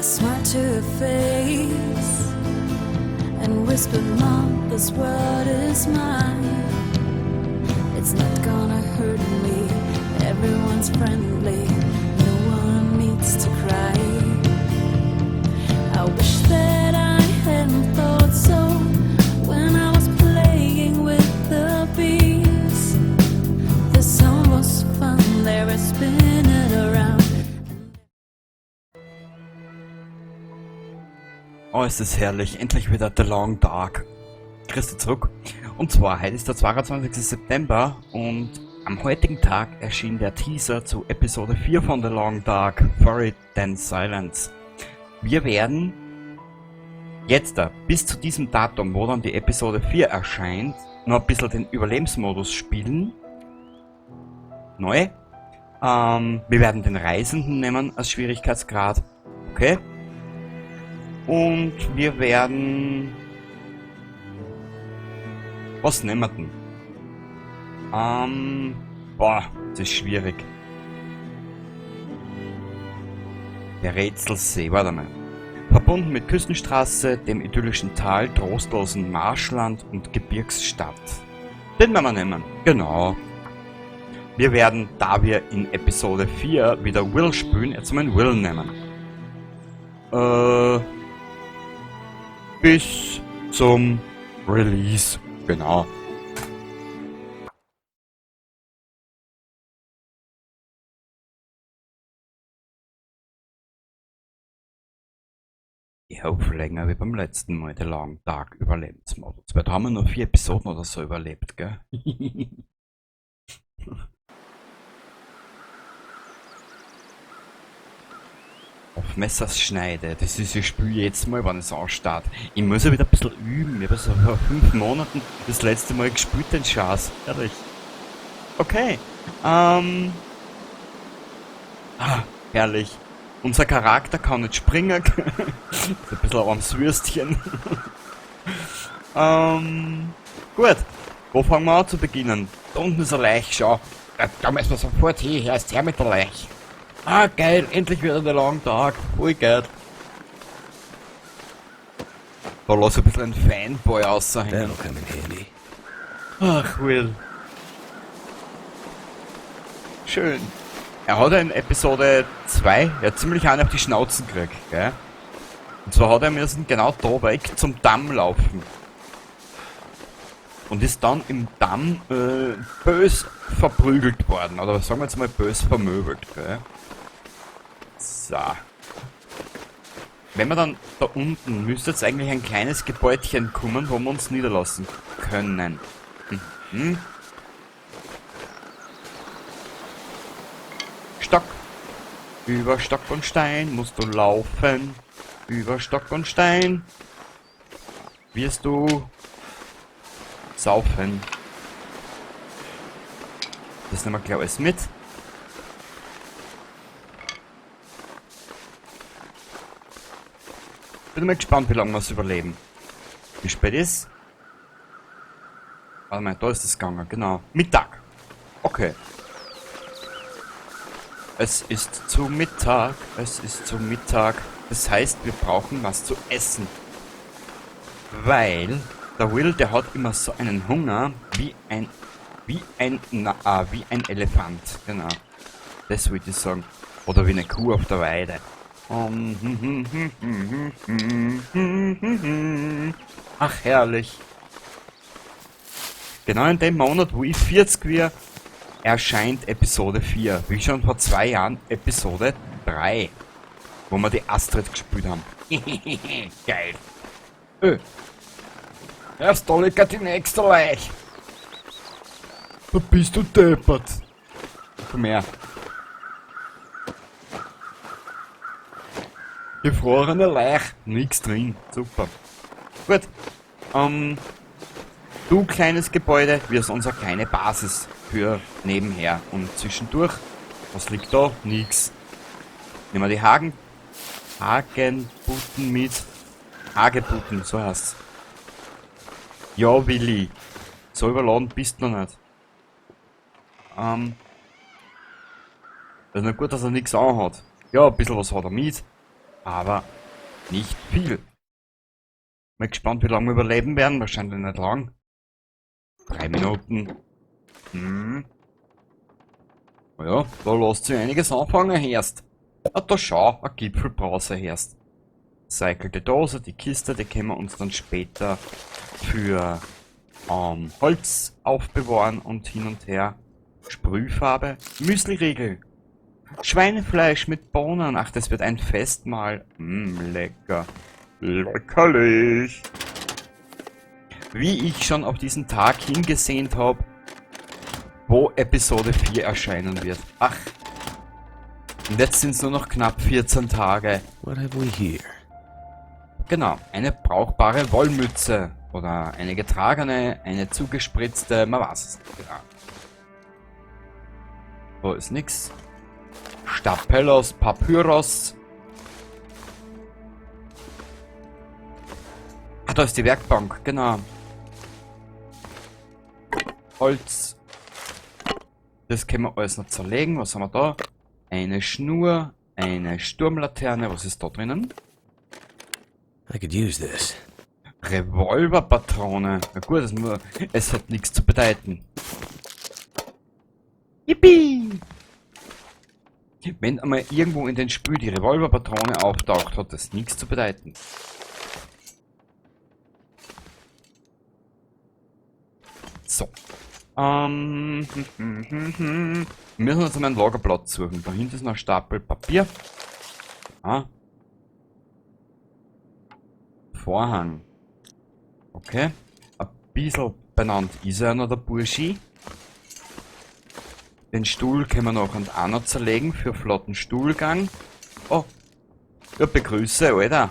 Smile to her face and whispered, "Mom, this world is mine. It's not gonna hurt me. Everyone's friendly. No one needs to cry." I wish that I hadn't thought so when I was playing with the bees. The song was fun, they were spinning around. Oh, es ist herrlich. Endlich wieder The Long Dark. Christi zurück. Und zwar, heute ist der 22. September und am heutigen Tag erschien der Teaser zu Episode 4 von The Long Dark, Fury Then Silence. Wir werden jetzt da, bis zu diesem Datum, wo dann die Episode 4 erscheint, noch ein bisschen den Überlebensmodus spielen. Neu. Wir werden den Reisenden nehmen als Schwierigkeitsgrad. Okay. Und wir werden... Was nehmen wir denn? Boah, das ist schwierig. Der Rätselsee, warte mal. Verbunden mit Küstenstraße, dem idyllischen Tal, trostlosen Marschland und Gebirgsstadt. Den werden wir nehmen, genau. Wir werden, da wir in Episode 4 wieder Will spielen, jetzt mal einen Will nehmen. Bis zum Release, genau. Ich hoffe länger wie beim letzten Mal, der Long Dark Überlebensmodus. Weil da haben wir nur 4 Episoden oder so überlebt, gell? Auf Messerschneide, das ist, ich spiele jetzt mal, wenn es ansteht. Ich muss ja wieder ein bisschen üben. Ich habe so vor 5 Monaten das letzte Mal gespielt, den Schatz. Herrlich. Okay. Ah, herrlich. Unser Charakter kann nicht springen. Ist ein bisschen ein armes Würstchen. Gut. Wo fangen wir an zu beginnen? Da unten ist ein Laich, schau. Da müssen wir sofort hin. Hier ist her mit der Laich. Ah, geil, endlich wieder der Long Dark. Voll geil. Da lass ich ein bisschen ein Fanboy aushängen. That'll come in handy. Ach, Will. Schön. Er hat ja in Episode 2 ja ziemlich einen auf die Schnauzen gekriegt, gell? Und zwar hat er müssen genau da weg zum Damm laufen. Und ist dann im Damm bös verprügelt worden. Oder sagen wir jetzt mal bös vermöbelt, gell? So. Wenn wir dann da unten, müsste jetzt eigentlich ein kleines Gebäudchen kommen, wo wir uns niederlassen können. Stock. Über Stock und Stein musst du laufen. Über Stock und Stein wirst du saufen. Das nehmen wir gleich alles mit. Bin mal gespannt, wie lange wir's überleben. Wie spät ist? Warte mal, da ist es gegangen, genau. Mittag. Okay. Es ist zu Mittag. Es ist zu Mittag. Das heißt, wir brauchen was zu essen. Weil der Will, der hat immer so einen Hunger wie ein Elefant. Genau. Das wollte ich sagen. Oder wie eine Kuh auf der Weide. Ach, herrlich. Genau in dem Monat, wo ich 40 werde, erscheint Episode 4. Wie schon vor 2 Jahren Episode 3. Wo wir die Astrid gespielt haben. Geil. Erst da liegt die nächste Leich. Da bist du deppert. Komm her. Gefrorene Leich. Nix drin. Super. Gut. Du kleines Gebäude wirst unsere kleine Basis für nebenher und zwischendurch. Was liegt da? Nix. Nehmen wir die Hagenbutten mit. Hagebutten, so heißt's. Ja, Willi. So überladen bist du noch nicht. Das ist nicht gut, dass er nix anhat. Ja, ein bisschen was hat er mit. Aber Nicht viel. Mal gespannt, wie lange wir überleben werden. Wahrscheinlich nicht lang. 3 Minuten. Hm. Ja, da lässt sich einiges anfangen, herst. Ah, da schau, eine Gipfelbrause herst. Recycelte Dose, die Kiste, die können wir uns dann später für Holz aufbewahren und hin und her. Sprühfarbe, Müsliriegel, Schweinefleisch mit Bohnen. Ach, das wird ein Festmahl. Lecker. Leckerlich. Wie ich schon auf diesen Tag hingesehnt hab, wo Episode 4 erscheinen wird. Ach. Und jetzt sind's nur noch knapp 14 Tage. What have we here? Genau, eine brauchbare Wollmütze. Oder eine getragene, eine zugespritzte, man weiß es nicht genau. Da ist nix. Stapellos Papyrus. Ah, da ist die Werkbank, genau. Holz. Das können wir alles noch zerlegen. Was haben wir da? Eine Schnur, eine Sturmlaterne. Was ist da drinnen? I could use this. Revolverpatrone. Na gut, es hat nichts zu bedeuten. Yippie! Wenn einmal irgendwo in den Spül die Revolverpatrone auftaucht, hat das nichts zu bedeuten. So. Wir müssen uns einmal einen Lagerplatz suchen. Da hinten ist noch ein Stapel Papier. Ah. Vorhang. Okay. Ein bisschen benannt ist er noch, der Burschi. Den Stuhl können wir noch und auch noch zerlegen für flotten Stuhlgang. Oh. Ja, begrüße, Alter.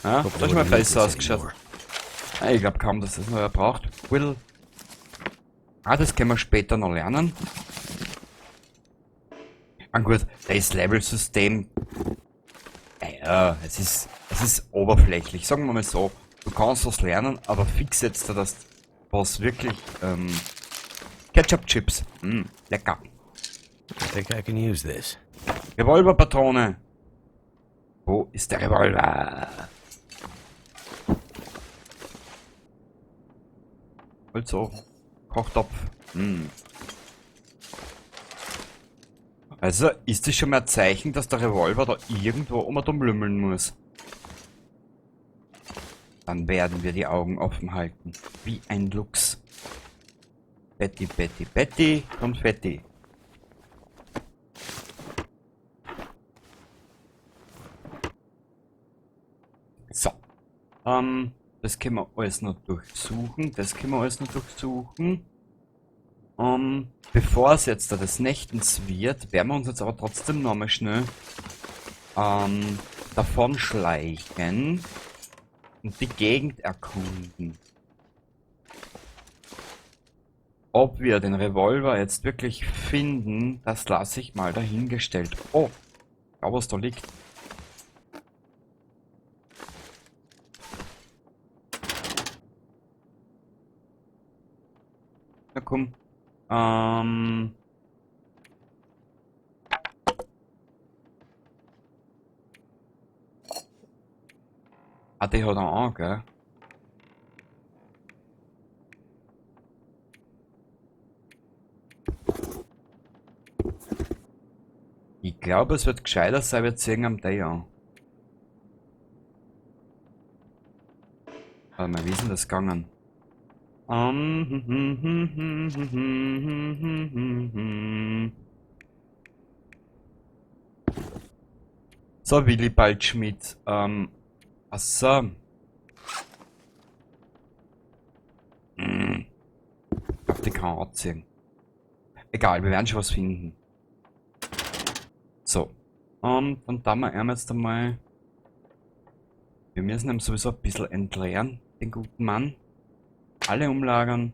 Ja, Hope da ist mal nobody needs besser this ausgeschaut. anymore. Ah, ich glaub kaum, dass das noch wer braucht. Will. Ah, das können wir später noch lernen. Ah gut, das Level-System. Naja, es ist oberflächlich, sagen wir mal so. Du kannst was lernen, aber fix jetzt da das, was wirklich Ketchup-Chips. Lecker. I think I can use this. Revolverpatrone. Wo ist der Revolver? Holzofen. Kochtopf. Also, ist das schon mal ein Zeichen, dass der Revolver da irgendwo um und um lümmeln muss? Dann werden wir die Augen offen halten. Wie ein Luchs. Betty, Betty, Betty, Konfetti. So. Das können wir alles noch durchsuchen. Das können wir alles noch durchsuchen. Bevor es jetzt da des Nächtens wird, werden wir uns jetzt aber trotzdem nochmal schnell davon schleichen und die Gegend erkunden. Ob wir den Revolver jetzt wirklich finden, das lasse ich mal dahingestellt. Oh, schau, was da liegt. Na komm. Ah, die hat er auch, gell? Ich glaube, es wird gescheiter sein, wir ziehen am Day an. Warte mal, wie ist denn das gegangen? So, Willibald Schmidt. Achso. Ich glaub, die kann man anziehen. Egal, wir werden schon was finden. So. Dann tun wir ihm jetzt einmal. Wir müssen ihm sowieso ein bisschen entleeren, den guten Mann. Alle umlagern.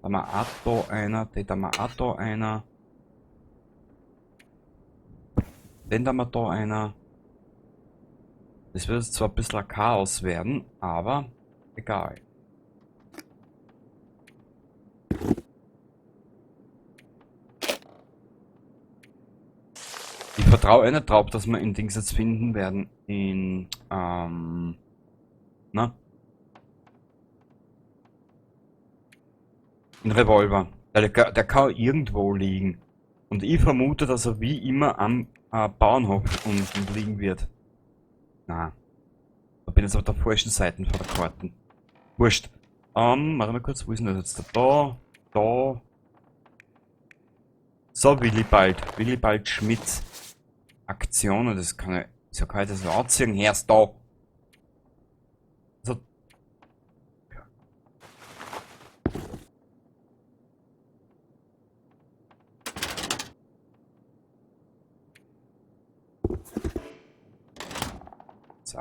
Da haben wir auch da einer, den haben wir auch da einer. Den haben wir da einer. Das wird jetzt zwar ein bisschen ein Chaos werden, aber egal. Die vertraue eh nicht drauf, dass wir in Dings jetzt finden werden. In, na? In Revolver. Der kann irgendwo liegen. Und ich vermute, dass er wie immer am Bauernhof unten liegen wird. Na. Da bin ich jetzt auf der falschen Seite von der Karte. Wurscht. Warte mal kurz, wo ist denn das jetzt? Da, da. So, Willibald. Willibald Schmidt. Aktionen, das kann ich. Wieso kann ich das noch anziehen? Herrst da. So. So.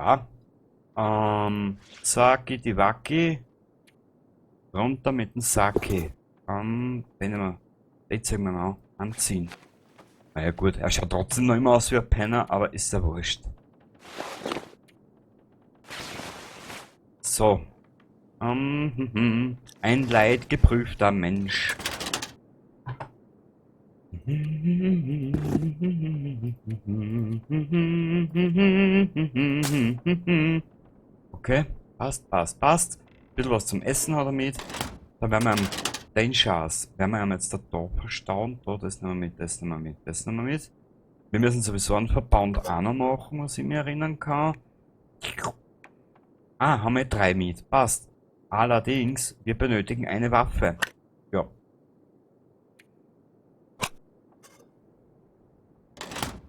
Saki, die Waki. Runter mit dem Saki. Wenn wir. Jetzt sagen wir mal anziehen. Naja gut, er schaut trotzdem noch immer aus wie ein Penner, aber ist ja wurscht. So. Ein leidgeprüfter Mensch. Okay, passt, passt, passt. Ein bisschen was zum Essen hat er mit. Da werden wir am Dangers. Werden wir jetzt da verstauen. Da, das nehmen wir mit, das nehmen wir mit, das nehmen wir mit. Wir müssen sowieso einen Verband auch noch machen, was ich mir erinnern kann. Ah, haben wir 3 mit. Passt. Allerdings, wir benötigen eine Waffe. Ja.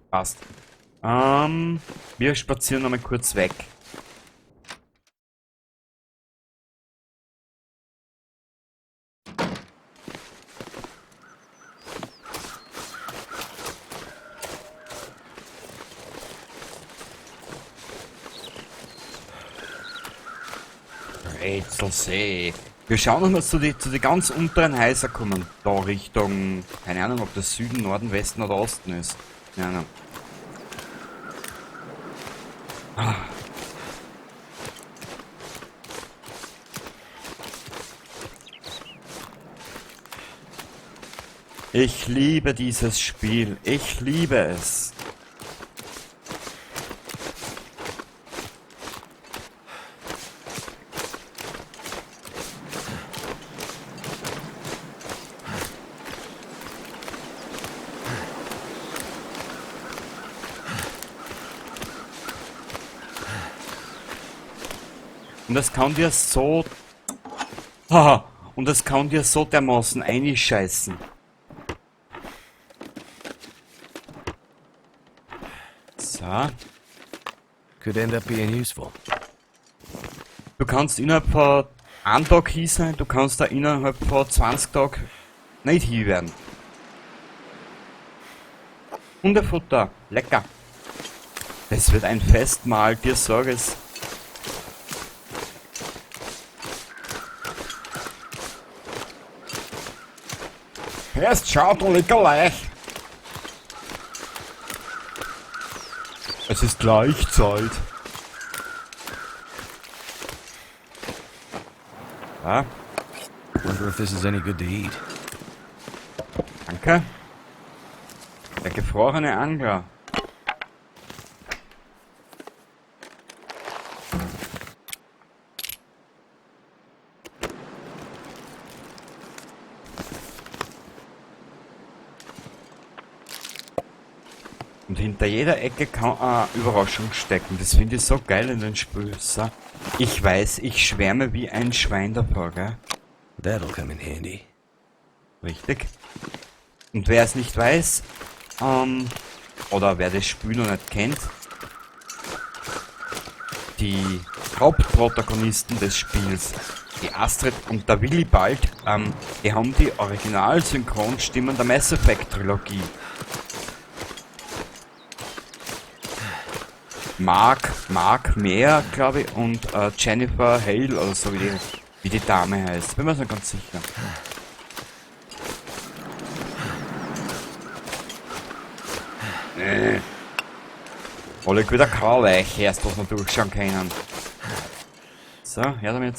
Passt. Wir spazieren nochmal kurz weg. Rätselsee. Wir schauen nochmal zu die ganz unteren Häusern kommen. Da Richtung, keine Ahnung, ob das Süden, Norden, Westen oder Osten ist. Keine Ahnung. Ah. Ich liebe dieses Spiel. Ich liebe es. Und das kann dir so... Haha! Und das kann dir so dermaßen einscheißen. So. Could end up being useful. Du kannst innerhalb von einem Tag hier sein, du kannst da innerhalb von 20 Tagen nicht hier werden. Hundefutter, lecker. Das wird ein Festmahl, dir sag es. Erst schaut und lecker. Es ist Gleichzeit. Ja. Wonder if this is any good to eat. Danke. Der gefrorene Angler. Und hinter jeder Ecke kann eine Überraschung stecken. Das finde ich so geil in den Spielen. So. Ich weiß, ich schwärme wie ein Schwein davor, gell? That'll come in handy. Richtig. Und wer es nicht weiß, oder wer das Spiel noch nicht kennt, die Hauptprotagonisten des Spiels, die Astrid und der Willibald, die haben die Original-Synchronstimmen der Mass Effect Trilogie. Mark Meer, glaube ich, und Jennifer Hale oder so, wie die Dame heißt. Bin mir nicht ganz sicher. Nee. Alle wieder Grauweich erst, was wir durchschauen können. So, her damit.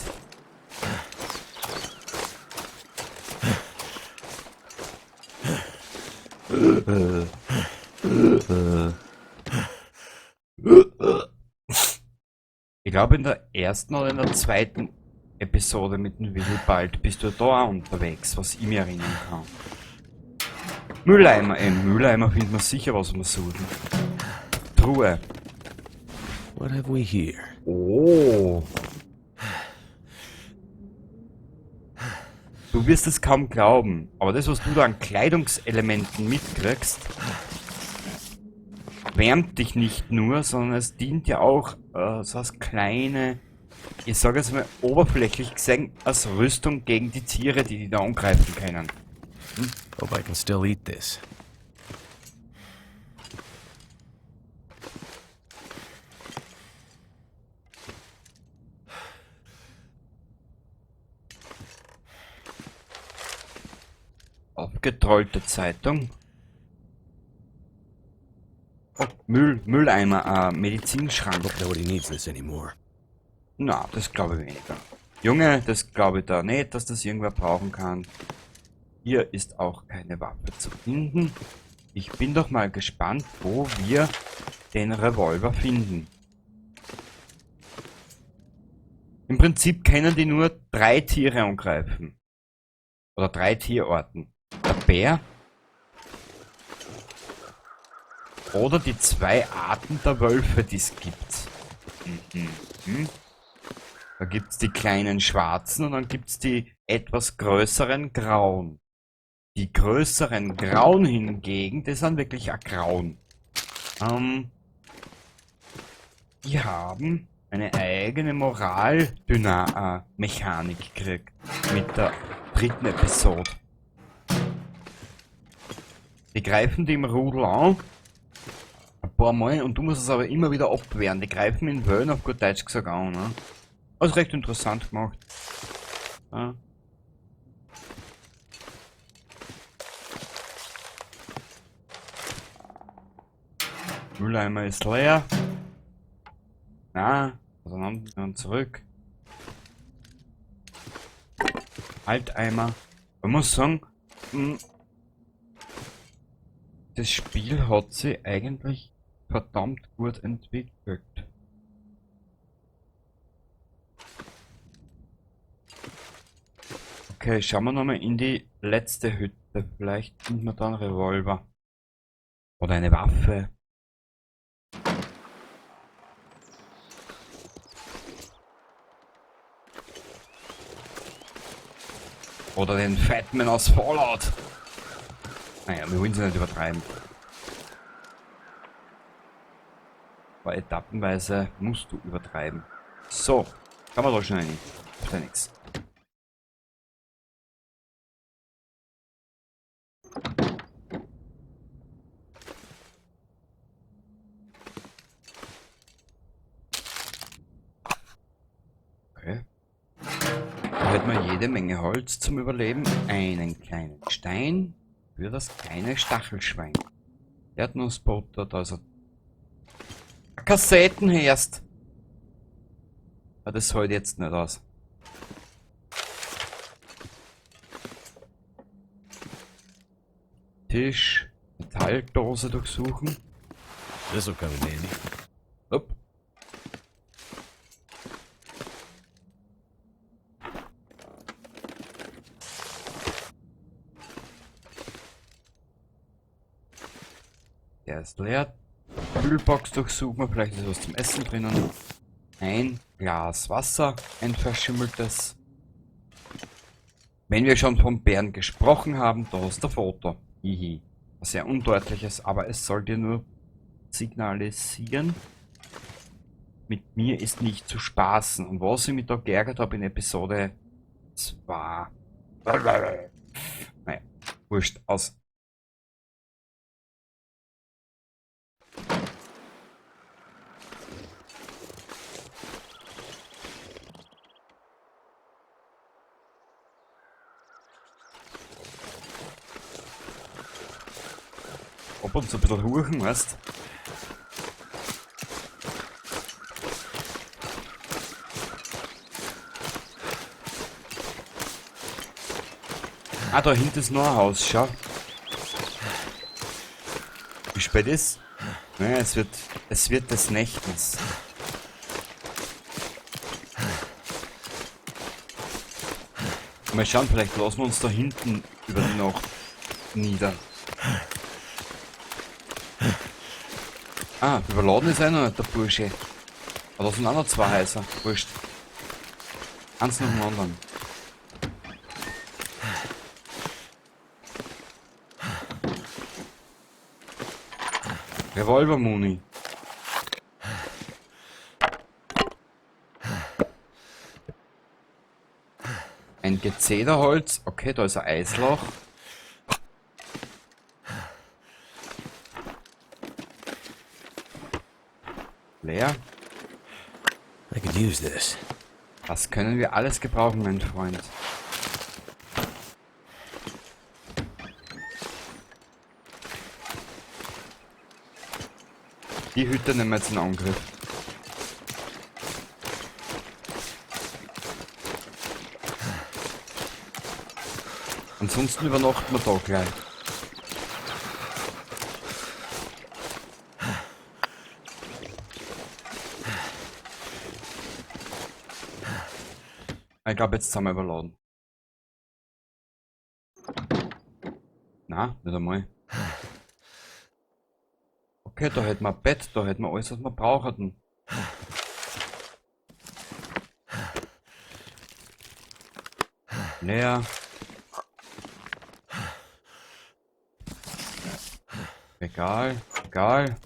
Ich glaube, in der ersten oder in der zweiten Episode mit dem Willibald bist du da auch unterwegs, was ich mir erinnern kann. Mülleimer, im Mülleimer findet man sicher was, was wir suchen. Truhe. What have we here? Oh. Du wirst es kaum glauben, aber das, was du da an Kleidungselementen mitkriegst, wärmt dich nicht nur, sondern es dient ja auch so als kleine, ich sage jetzt mal oberflächlich gesehen, als Rüstung gegen die Tiere, die die da angreifen können. Hope I can still eat this. Abgetrollte Zeitung. Oh, Mülleimer, Medizinschrank. Hope nobody needs this anymore. Na, das glaube ich weniger. Junge, das glaube ich da nicht, dass das irgendwer brauchen kann. Hier ist auch keine Waffe zu finden. Ich bin doch mal gespannt, wo wir den Revolver finden. Im Prinzip können die nur 3 Tiere angreifen. Oder 3 Tierarten. Der Bär. Oder die 2 Arten der Wölfe, die es gibt. Da gibt's die kleinen schwarzen und dann gibt's die etwas größeren grauen. Die größeren grauen hingegen, die sind wirklich auch grauen. Die haben eine eigene Moral-Mechanik gekriegt mit der 3. Episode. Die greifen die im Rudel an, ein paar Mal, und du musst es aber immer wieder abwehren. Die greifen in Wellen auf gut Deutsch gesagt an. Ne? Also recht interessant gemacht. Ja. Mülleimer ist leer. Na, also dann zurück. Alteimer. Man muss sagen, das Spiel hat sich eigentlich verdammt gut entwickelt. Okay, schauen wir nochmal in die letzte Hütte. Vielleicht finden wir da einen Revolver. Oder eine Waffe. Oder den Fatman aus Fallout. Naja, wir wollen sie nicht übertreiben. Aber etappenweise musst du übertreiben. So, kann man da schon rein. Macht ja nix. Okay. Da hätten wir jede Menge Holz zum Überleben. Einen kleinen Stein für das kleine Stachelschwein. Erdnussbutter, da ist ein Kassettenherst. Ah, das hält jetzt nicht aus. Tisch, Metalldose durchsuchen. This'll come in handy. Upp. Der ist leer. Kühlbox durchsuchen wir, vielleicht ist was zum Essen drinnen. Ein Glas Wasser, ein verschimmeltes. Wenn wir schon vom Bären gesprochen haben, da ist der Foto. Hihi. Sehr undeutliches, aber es soll dir nur signalisieren, mit mir ist nicht zu spaßen. Und was ich mich da geärgert habe in Episode 2. Naja, wurscht, aus. Ab und zu ein bisschen huchen, weißt? Ah, da hinten ist noch ein Haus, schau. Wie spät ist? Naja, es wird des Nächtens. Mal schauen, vielleicht lassen wir uns da hinten über die Nacht nieder. Ah, überladen ist einer, der Bursche. Aber da sind auch noch zwei Häuser. Wurscht. Eins nach dem anderen. Revolver-Muni. Ein Gezederholz. Okay, da ist ein Eisloch. Leer. I could use this. Das können wir alles gebrauchen, mein Freund. Die Hütte nehmen wir jetzt in Angriff. Ansonsten übernachten wir da gleich. Ich glaube, jetzt sind wir überladen. Na, nicht einmal. Okay, da hätten wir ein Bett, da hätten wir alles, was wir brauchen. Leer. Egal, egal.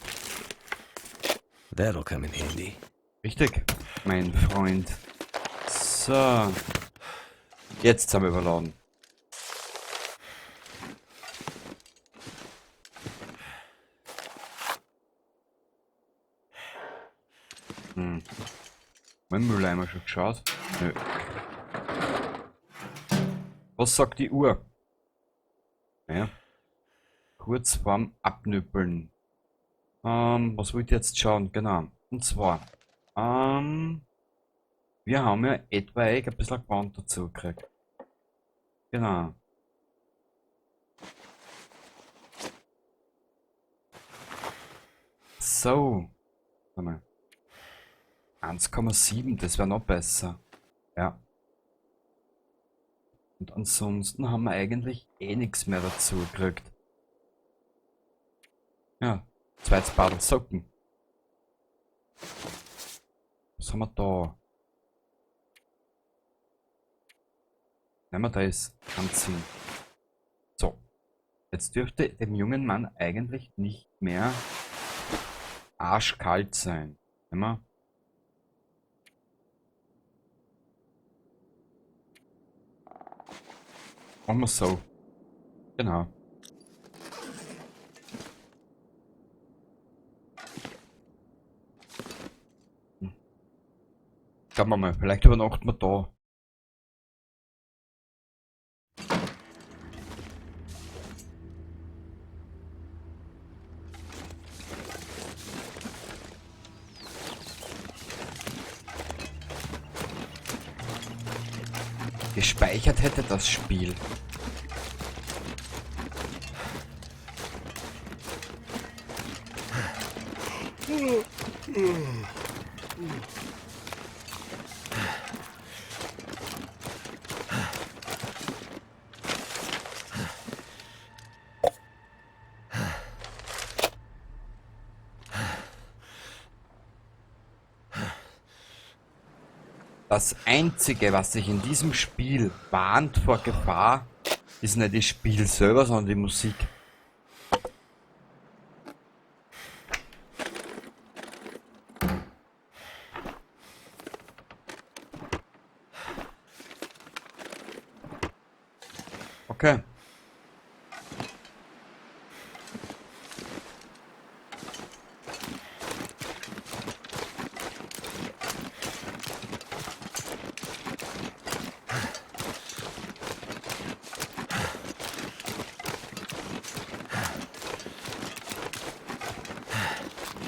That'll come in handy. Richtig, mein Freund. So. Jetzt haben wir überladen. Mein Mülleimer schon geschaut? Nö. Was sagt die Uhr? Naja. Kurz vorm Abnüppeln. Was wollte ich jetzt schauen? Genau. Und zwar. Wir haben ja etwaig ein bisschen Gewand dazu gekriegt. Genau. So. Warte mal. 1,7, das wär noch besser. Ja. Und ansonsten haben wir eigentlich eh nix mehr dazu gekriegt. Ja, zweites Badl Socken. Was haben wir da? Nehmen wir das anziehen. So. Jetzt dürfte dem jungen Mann eigentlich nicht mehr arschkalt sein. Nehmen wir. Machen wir so. Genau. Schauen wir mal, vielleicht übernachten wir da. Gespeichert hätte das Spiel. Das Einzige, was sich in diesem Spiel warnt vor Gefahr, ist nicht das Spiel selber, sondern die Musik. Okay.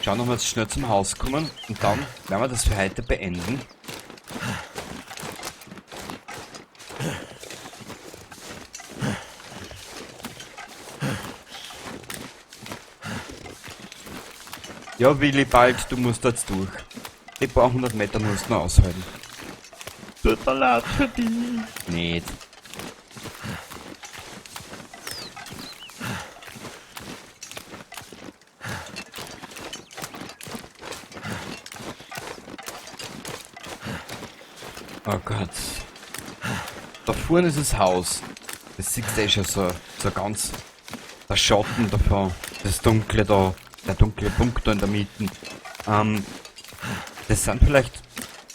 Schauen, ob wir jetzt schnell zum Haus kommen und dann werden wir das für heute beenden. Ja, Willi, bald, du musst jetzt durch. Die paar hundert Meter musst du noch aushalten. Tut mir leid für dich. Nicht. Oh Gott. Da vorne ist das Haus. Das siehst du eh schon so, so ganz. Der Schatten davon. Das Dunkle da. Der dunkle Punkt da in der Mitte. Das sind vielleicht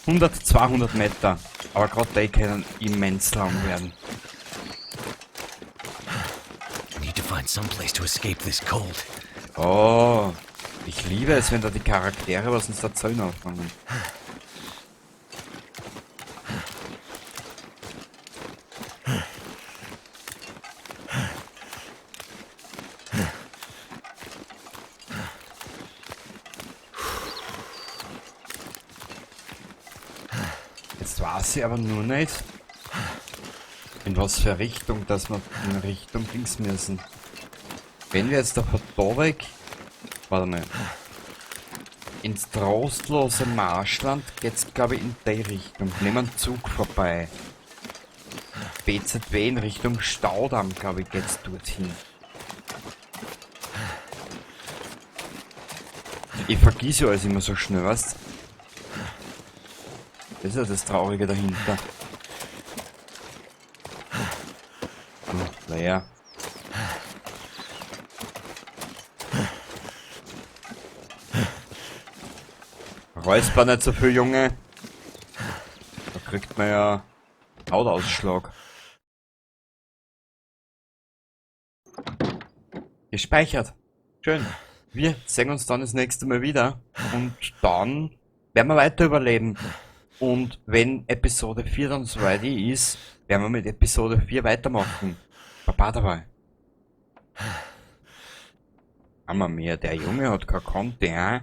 100, 200 Meter. Aber gerade die können immens lang werden. I need to find some place to escape this cold. Oh, ich liebe es, wenn da die Charaktere was uns erzählen anfangen. Jetzt weiß ich aber nur nicht, in was für Richtung, dass wir in Richtung Dings müssen. Wenn wir jetzt da von da weg, warte mal, ins trostlose Marschland geht's, glaub ich, in die Richtung. Nehmen wir einen Zug vorbei. BZW in Richtung Staudamm, glaub ich, geht's dorthin. Ich vergiss ja alles immer so schnell, weißt? Das ist ja das Traurige dahinter. Naja. Räusper nicht so viel, Junge. Da kriegt man ja Hautausschlag. Gespeichert. Schön. Wir sehen uns dann das nächste Mal wieder. Und dann werden wir weiter überleben. Und wenn Episode 4 dann soweit ist, werden wir mit Episode 4 weitermachen. Baba dabei. Hammer mir, der Junge hat kein Konto, hä?